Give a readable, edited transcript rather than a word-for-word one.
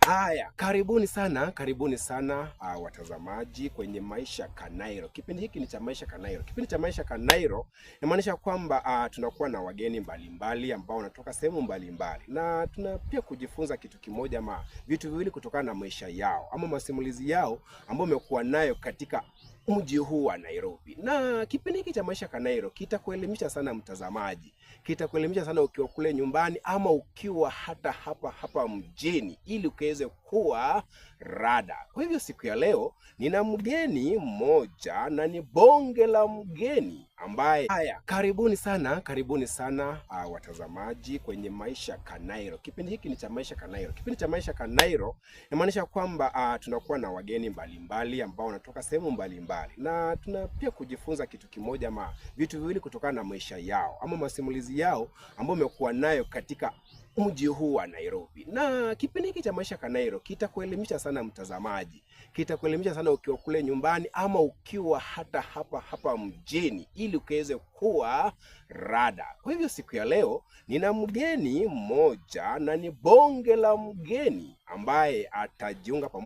Haya, karibuni sana watazamaji kwenye Maisha Kanairo. Kipindi hiki ni cha Maisha Kanairo. Kipindi cha Maisha Kanairo inamaanisha kwamba tunakuwa na wageni mbalimbali ambao wanatoka sehemu mbalimbali, na tuna pia kujifunza kitu kimoja ama vitu viwili kutokana na maisha yao ama masimulizi yao ambayo wamekuwa nayo katika mji huu wa Nairobi. Na kipindi hiki cha Maisha Kanairo kitakuelimisha sana mtazamaji, kitakuelimisha sana ukiwa kule nyumbani ama ukiwa hata hapa hapa mjini, ili ukaweze kuwa rada. Kwa hivyo siku ya leo nina mgeni mmoja na ni bonge la mgeni ambaye, haya, karibuni sana watazamaji kwenye Maisha Kanairo. Kipindi hiki ni cha Maisha Kanairo. Kipindi cha Maisha Kanairo inamaanisha kwamba tunakuwa na wageni mbalimbali ambao wanatoka sehemu mbalimbali, na tuna pia kujifunza kitu kimoja ama vitu viwili kutokana na maisha yao ama masimulizi yao ambayo wamekuwa nayo katika mji huu wa Nairobi. Na kipindi hiki cha Maisha Kanairo kitakuelimisha sana mtazamaji, kitakuelimisha sana ukiwa kule nyumbani ama ukiwa hata hapa hapa mjini, ili ukaweze kuwa rada. Kwa hivyo siku ya leo nina mgeni mmoja na ni bonge la mgeni ambaye atajiunga pamoja